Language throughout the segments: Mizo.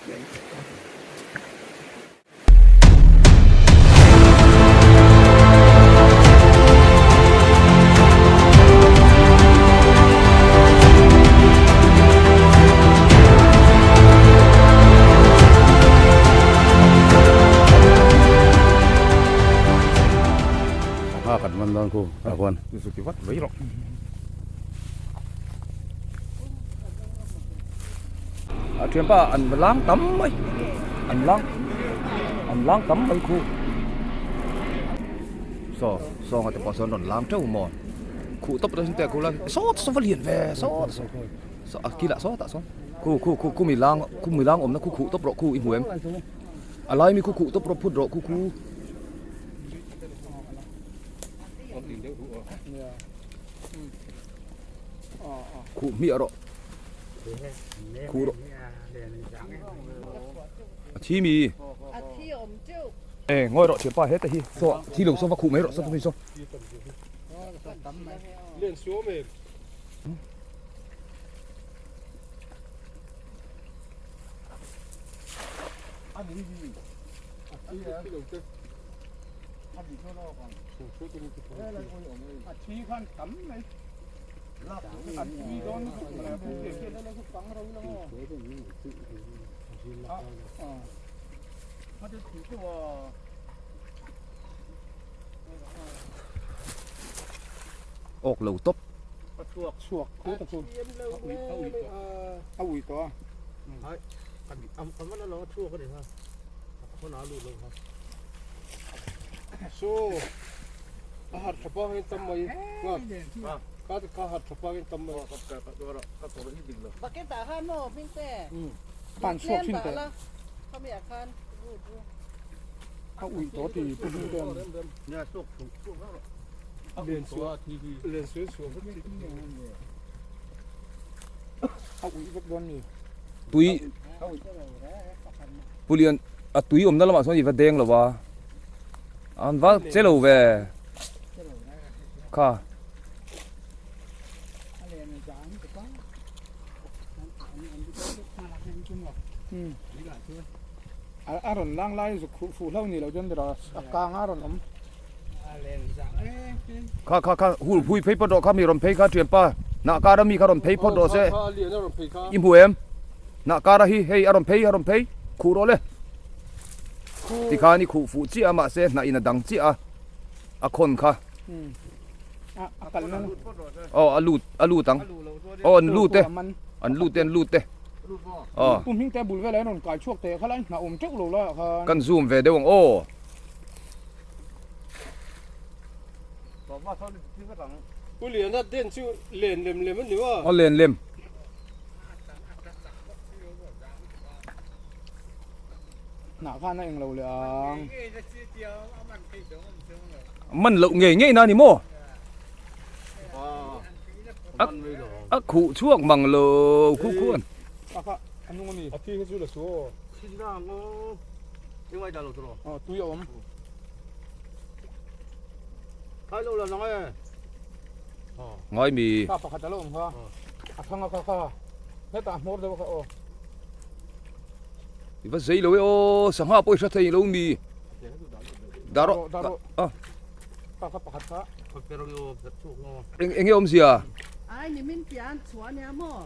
Sangha kan man dawn khu tah khuan. Zuki vat mai rawh. A thianpa an lang tam mai an lang an lang tam mai khu saw sawnga te pawh sawn rawn lang teuh maw khuh tawp te te khu la saw saw va lian ve saw saw saw a kilah saw tah sawn khu khu khu khu mi lang khu mi lang awmna khu khuh tawp rawh khu i hmu em a lai mi khu khuh tawp rawh phut rawh khu khu. Khuh hmiah rawh khuh rawh a thi mi e ngawi rawh thianpa heta hi saw thi lo saw va khuh mai rawh saw saw Awk lo tawp. Tui Pulian a tui awmna lamah sawn i va deng lo a an va che lo ve kha. A rawn lang lai zuk khuh fuh hlo ni lo chuan a kang a rawn awm. Kha kha kha hul phui phei phawt rawh kha mi rawn phei kha thianpa hnah kar a mi kha rawn phei phawt rawh se i hmu em hnah kar a hi hei a rawn phei a rawn phei khuh rawh le tikhan i khuh fuh chiah a mahse hnah in a dang chiah a a khawn kha aw a lut a lut ang aw an lut e an lut e an lut e aw kan zoom ve deuh ang aw. Pu Liana den chu len lem lem a ni maw? Aw len lem. Hnah khan a englo leh ang. Man loh ngei ngei na ni maw? A khuh chhuak mang lo khu khu an. A kha a nung a mi. A thi kha chu la su aw. Aw tui a awm. Ngai mi. Kha pakhat a lo awm kha. A thang a kha kha. Hetah a hmawr deuh a kha aw. I va zei lo e aw sangha pawh i hre thei lo mi. Dar rawh. Dar rawh. A. Kha kha pakhat kha. Eng enge awmzia? Ai ni min pian chhuah ania maw?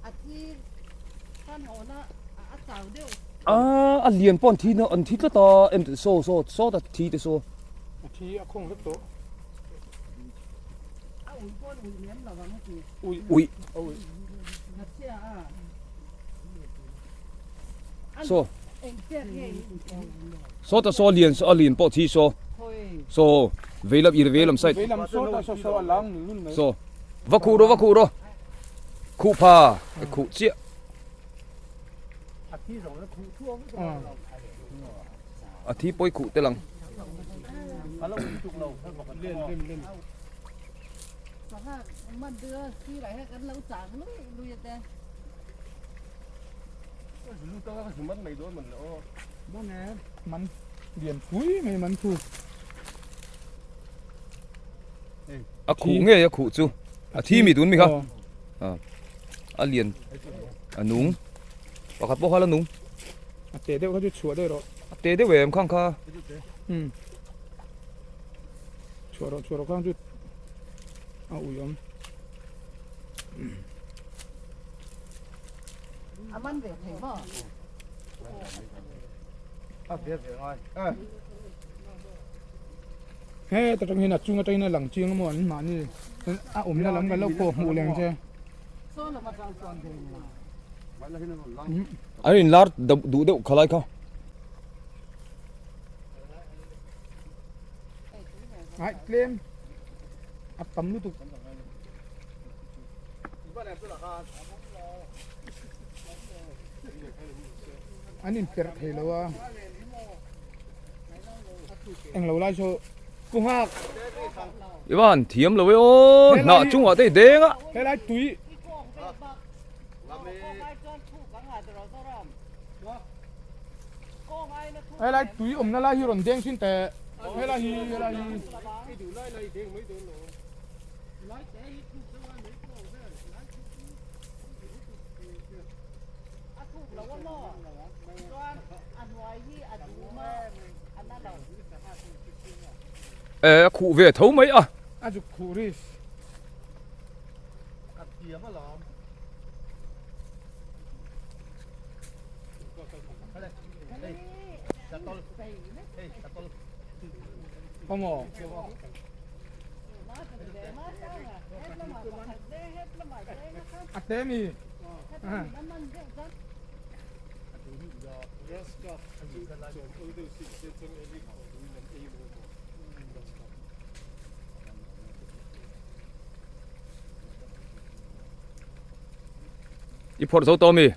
A thi khan hawn a a chau deuh. A a lian pawh an thi an thi tlat a em saw saw saw ta thi te saw. A thi a khawng vek tawh. A ui pawh an ui lem lo ang a ti. Ui. Ui. A ui. Hnathia a. Saw. Eng chiah nge i Saw ta saw lian saw a lian pawh thi saw. Saw veilam ir veilam side. Veilam saw ta saw saw a lang nul nul mai. Saw va khuh rawh va khuh rawh. Khuh pha khuh chiah. A thi pawi khuh tel ang. A khuh ngei a khuh chu a thi mi tun mi kha a lian a nung. Pakhat pawh kha la nung. A te deuh kha chu chhuah daih rawh. A te deuh em khang kha. Umm. Chhuah rawh chhuah rawh khang chu a ui awm. A man ve thei maw? A ve ve ngai. Eh. He ta tang hian a chung atangin a lang chiang emaw an mahni a awmna lam kan lo pawh hmuh leng che. An in lar duh deuh khalai kha. Ai tlem a tam lutuk. An in perh thei lo a. Englo lai saw pu nghak. I va han thiam lo e aw hnah chungah te i deng a. Helai tui. Helai tui awmna lai hi rawn deng thin teh. Helai hi helai hi. E a khuh ve tho mai a. A zuk khuh ris. Khaw A te mi. I phawrh zo tawh mi?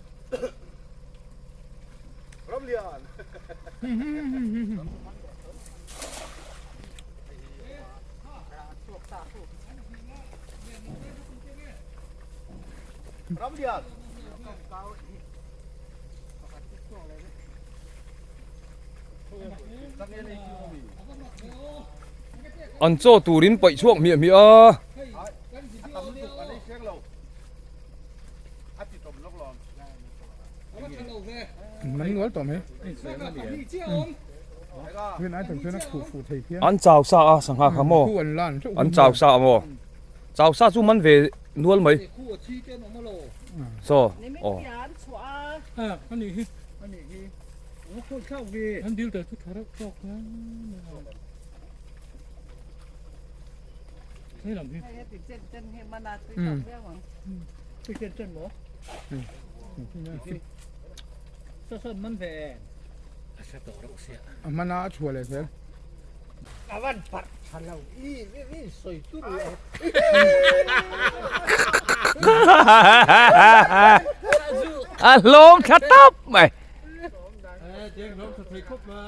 An chaw turin paih chhuak hmiah hmiah a. An chau sa a sangha kha maw? An chau sa a maw? Chau sa chu man ve nual mai. Saw aw. A hmana a chhuah leh zel. A hlawm thla tap mai.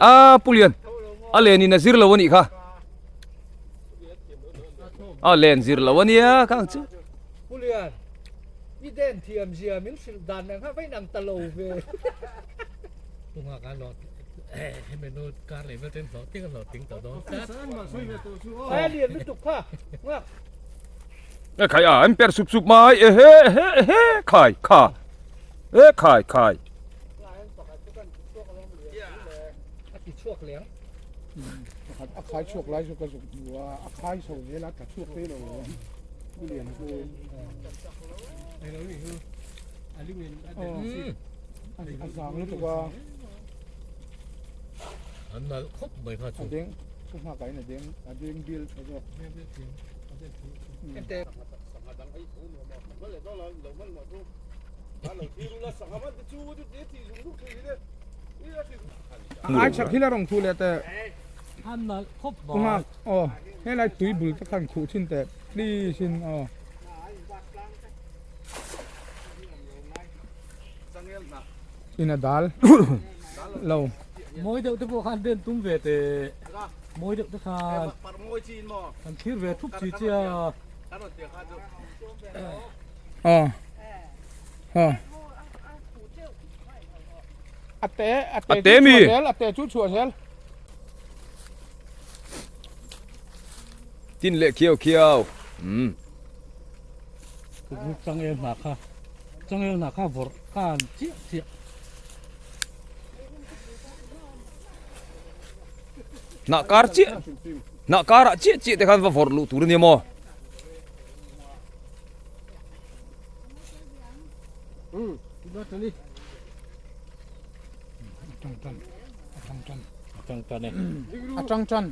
A Pu Lian a len in a zir lo a nih kha. A len zir lo a nia khang chu. Pu Lian, i den thiam zia min hrilh dan ang kha vain ang ta lo ve. Tunga ka lo hemi nu kar leh vel ten hlawh ting a hlawh ting tawh dawn tlat. Ai lian lutuk kha ngak. E khai a an per sup sup mai e he he he khai kha e khai khai. A ti chhuak leng. A khai chhuak lai chu ka zuk hmu a, a khai chho zel a, tla chhuak phei lo Pu Lian chu. A zang lutuk a. An nalh khawp mai kha chu. A deng, ka nghak ah hian a deng, a deng bial tha zawk. Ai chak hi la rawn khuh leh teh. An nalh khawp mai. Nghak aw helai tui bul te khan khuh thin teh please in aw. In a dal lo. Mawi deuh te pawh khan den tum ve teh. Mawi deuh te khan an thlir ve thup chi chi a. Aw. Aw. A te a te chu chhuah zel a te chu chhuah zel. Tin leh khiau khiau. Umm. Changel hna kha changel hna kha vawrh khan chiah chiah. Hnah kar chiah hnah karah chiah chiah te khan va vawrh luh tur a nia maw? Atang tan.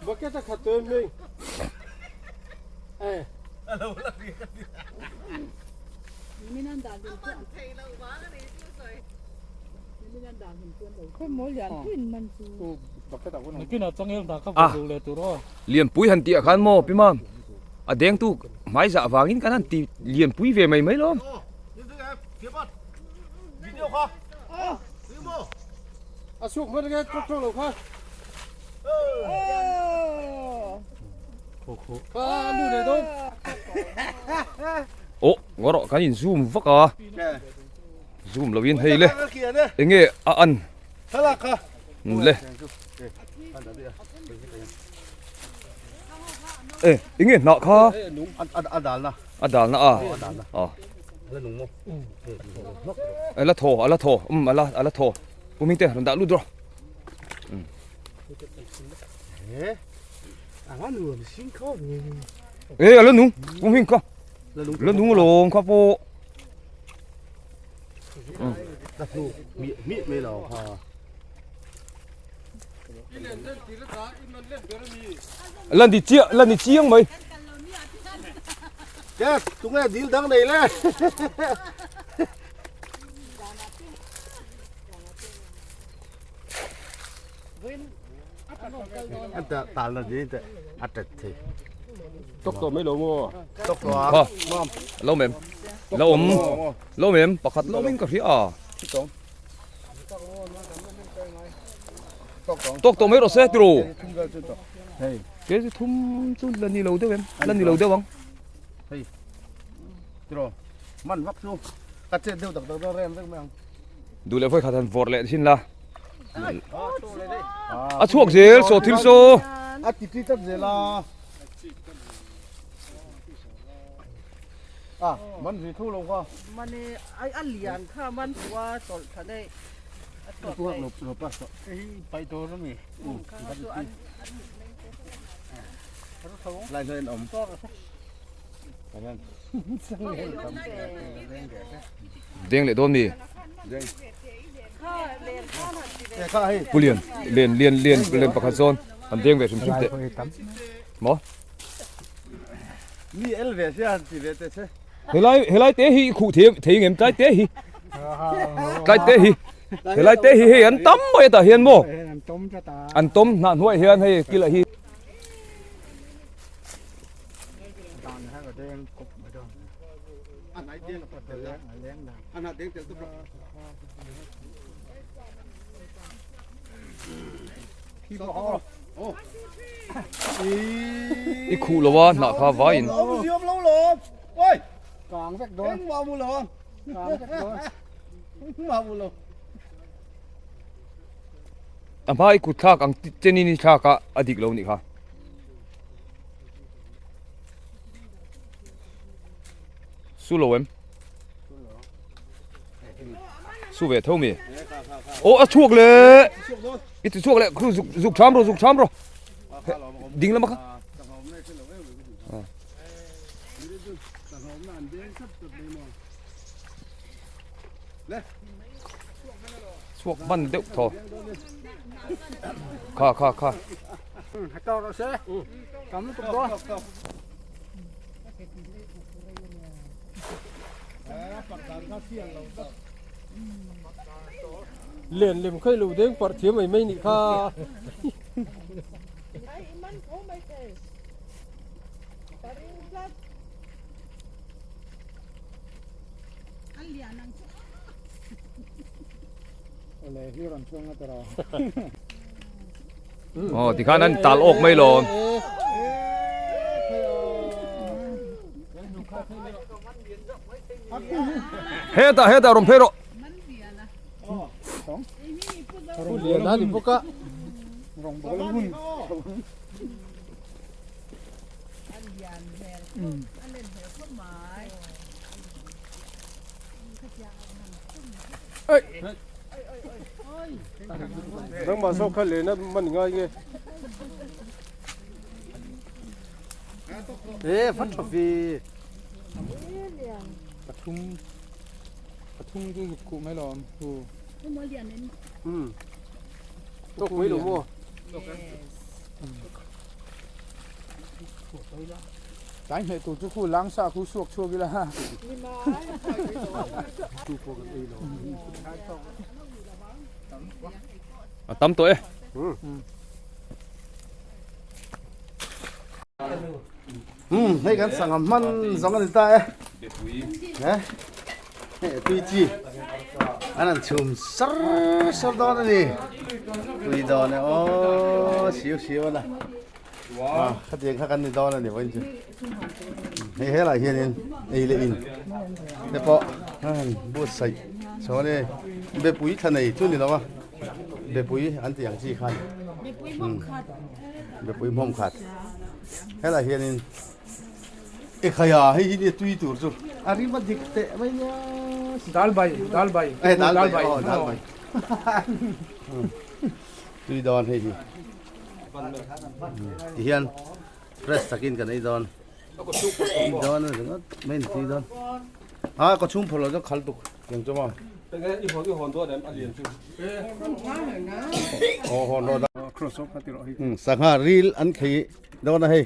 Bucket a khat tuai mai. Eh. Lianpui han tih ah khan maw Pi Mam a dengtu hmai zah vangin kan han ti lianpui ve mai mai lawm. A chhuak hman nge tawk tawk lo kha. Kha a nu leh dawn. Aw ngaw rawh kan in zoom vak a. Zoom lo in hei le enge a an. Le. E enge hnah kha. A dal na. A dal na a. A. A la thaw a la thaw um a la a la thaw pu Mingte rawn dah lut rawh um. E a la nung pu Ming kha la nung alawm kha pawh. Lan di chiah lan di chiang mai. Jeff, tunge dil dang nei le. An ta tal na din te a tet the. Tok to mai lo mo. Tok to a. Lo mem. Lo om. Lo mem pakhat lo min ka hria a. Tawk tawh mai rawh se tiraw. Ke chu thum chu la ni lo deuh em la ni lo deuh ang. Hei tiraw man vak chu ka chet deuh tak tak dawn rem vek mai ang. Duh leh vawi khat han vawrh leh thin la. A chhuak zel saw thil saw. A ti ti tlat zel a. A man ve tho lo kha. Mane ai a lian kha man pua tawlh tha daih. A chhuak daih. Lo lo pas tawh. Hei pai tur a mi. Lai hian awm. Deng leh dawn mi. Pu Lian lian lian lian lian pakhat zawn an deng ve hrim hrim teh. Maw? Mi el ve sia han ti ve te che. Helai helai te hi khuh thei thei ngem tlai te hi. Tlai te hi. Helai te hi hei an tam mai tah hian maw? An tom tlat a. An tom hnah hnuai hian hei kila hi. Dan ha ka deng kop mai dawn. An ai deng tel la. An ha deng tel tu bro. I khuh lo a hnah kha vaiin. A hma i kut thlak ang chenin i thlak a a dik lo nih kha. Su lo em? Su ve tho mi. Aw a chhuak le. I ti chhuak le khu zuk zuk tham ro zuk tham ro. Ding lama kha. Chhuak ban deuh thaw. Kha kha kha. Len lem kha i lo deng parh thiam mai mai nih kha. Aw tikhan an tal awk mai lo. Hetah hetah rawn phei rawh. Lian a ni bawk a. Nangmah zawk kha lehna man ngai nge. E va tha ve. Pathum pathum chu zuk khuh mai lo awm hu. Um. Tawk mai lo maw? Tlai hmeh tur chu khu lang sa khu suak chhuak ila. A tam tawh e. Um hei kan sangha hman zawng a ni ta e. He hei tui chi an han chhum sar sar dawn a ni. Tui dawn e aw siu siu a na. Ah khatiang kha kan ni dawn a ni vawiin chu. Hei helaiah hianin ei leh in te pawh a han buatsaih chho a ni. Bepui thla nei chu ni lo a bepui an tih ang chi khan bepui hmawm khat helaiah hianin ekhaya hei hi nia tui tur chu a rim a dik teh mai nia. Dal bai dal bai eh dal bai aw dal bai tui dawn hei hi. Ti hian fresh takin kan ei dawn ei dawn a ringawt mai in tui dawn a ka chhung phawrh loh chuan khal tuk tiang chu maw aw hawn rawh sangha ril an khei dawn a hei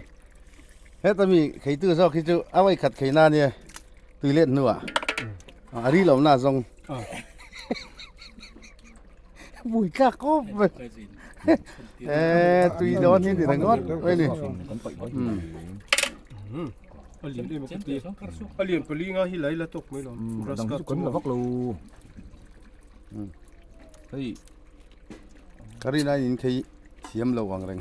heta mi kheitu zawk hi chu a vawi khat khei na ania tui let hnuah a ril awmna zawng. Bui tlak khawp mai eh tui dawn hi ni ringawt mai ni A lian em ka ti a lian pali nga hi lai la tawk mai lo dang chu kan la vak lo hei ka rin aiin in khei thiam lo ang reng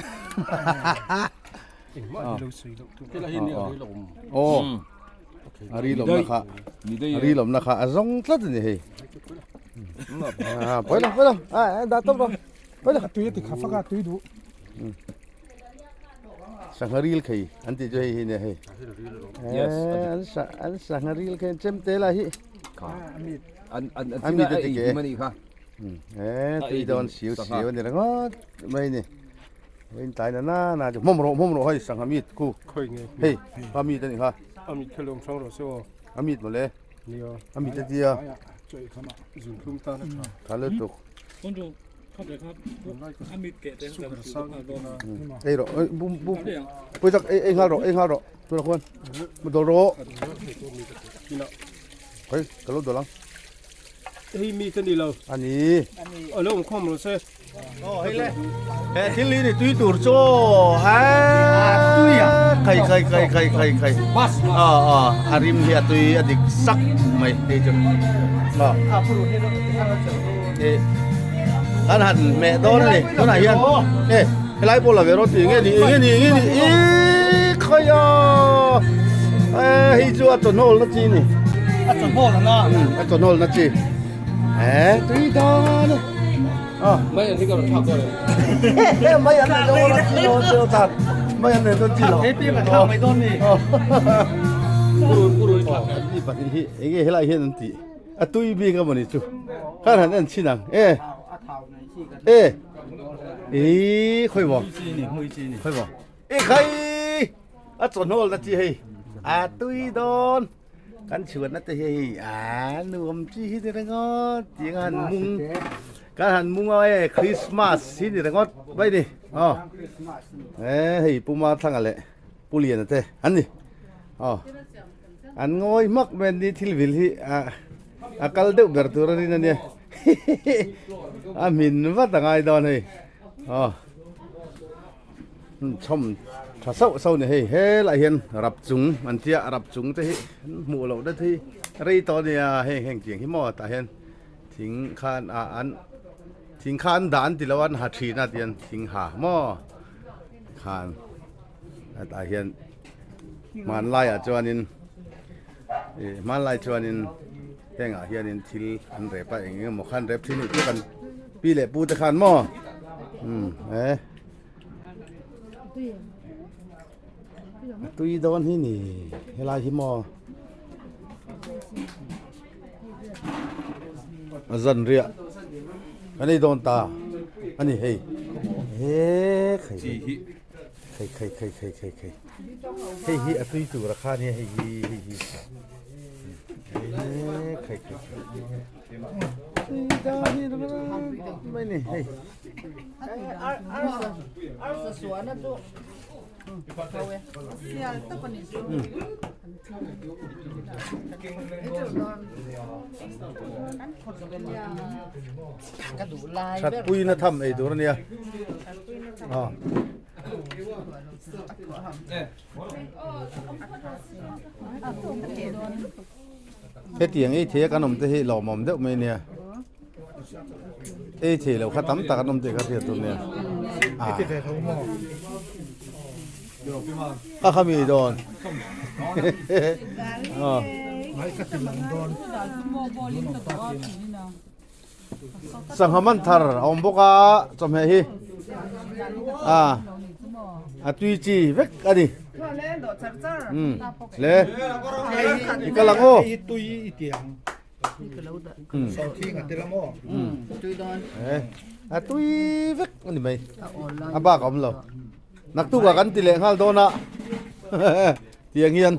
engmah ni lo sawi loh tur hela hi ni a ril a awm aw a ril awmna kha a ril awmna kha a zawng tlat a ni hei pawi lo pawi lo a dah tawp rawh pawi lo tui a ti kha fak a tui duh sangha ril khei an tih chu hei hi nia hei yes an sa an sangha ril khei chem te lah hi an an an mi te ti ke mani kha e tui dawn siu siu ani ringawt mai ni in tlai na na na chu hmawm rawh hmawm rawh hei sangha mit khu khawi nge hei pa mit ani kha a mit kha lawm hrang rawh se aw a mit mawle nia a mit a tia zun thlum tan a tha tha lutuk a mit ke te ei rawh ei bum bum pui tak ei ei nghal rawh ei nghal rawh tunah khuan mu dawr rawh hei ka lo dawr ang hei mi te ni lo ani a lo awm khawm rawh se Aw hei le he thil hi ni tui tur chu a tui a khai khai khai khai khai khai a a a rim hi a tui a dik sak mai hei chu a e kan han meh dawn a ni tunah hian e helai pawh la ve rawh tih nge ni nge ni nge ni i khai a e hei chu a chawhnawl na chi ni a chawhnawl na a chawhnawl na chi e tui dawn a Mai an hi ka rawn thlak dawn em? Mai an nei dawn a chi lo chi lo tan. Mai an nei dawn chi lo. He pi ka thlak mai dawn ni. Purun purun i thlak. Ni pahnih hi enge helai hian an tih a tui bik a mawni chu khan han en chhin ang e e i khawi maw khawi maw e khai a chawhnawl na chi hei a tui dawn Kan chhuatna te hi hei a nuam chi hi ni ringawt tih ang han mung kan han mung a e Christmas hi ni ringawt mai ni aw e hei Pu Marthanga leh Pu Liana te an ni aw an ngawi hmak mai an ni thil vil hi a a kal deuh ber tur a rin a nia a hmin vat a ngai dawn hei aw. Chhawm tha sauh sauh ni hei helaiah hian rap chung an tia rap chung te hi hmuh loh dat hi rei tawh a nia heng heng tiang hi maw tah hian thing khan ah an thing kha an dah an ti lo a an ha thin a tihian thing ha maw khan hetah hian hmanlaiah chuanin ih hmanlai chuanin hengah hianin thil an rep a eng eng emaw khan rep thin chu kan pi leh pu te khan maw umm he. A tui dawn hi ni helai hi maw a zan riah kan ei dawn ta a ni hei he khai khai khai khai khai khai khai hei hi a tui tur a kha nia hei hi hei hi he khai khai tui dawn hi mai ni hei. That puina tham ei tur ania hetiang ei thei a kan awm te hi lawmawm deuh mai ania ei thei lo kha tam tak an awm tih kha hriat tur nia a kha mi dawn Sangha man thar a awm bawk a chawhmeh hi a a tui chi vek a ni um le i kal ang aw a tui vek a ni mai a bak a awm lo naktuk ah kan ti leh nghal dawn a tiang hian.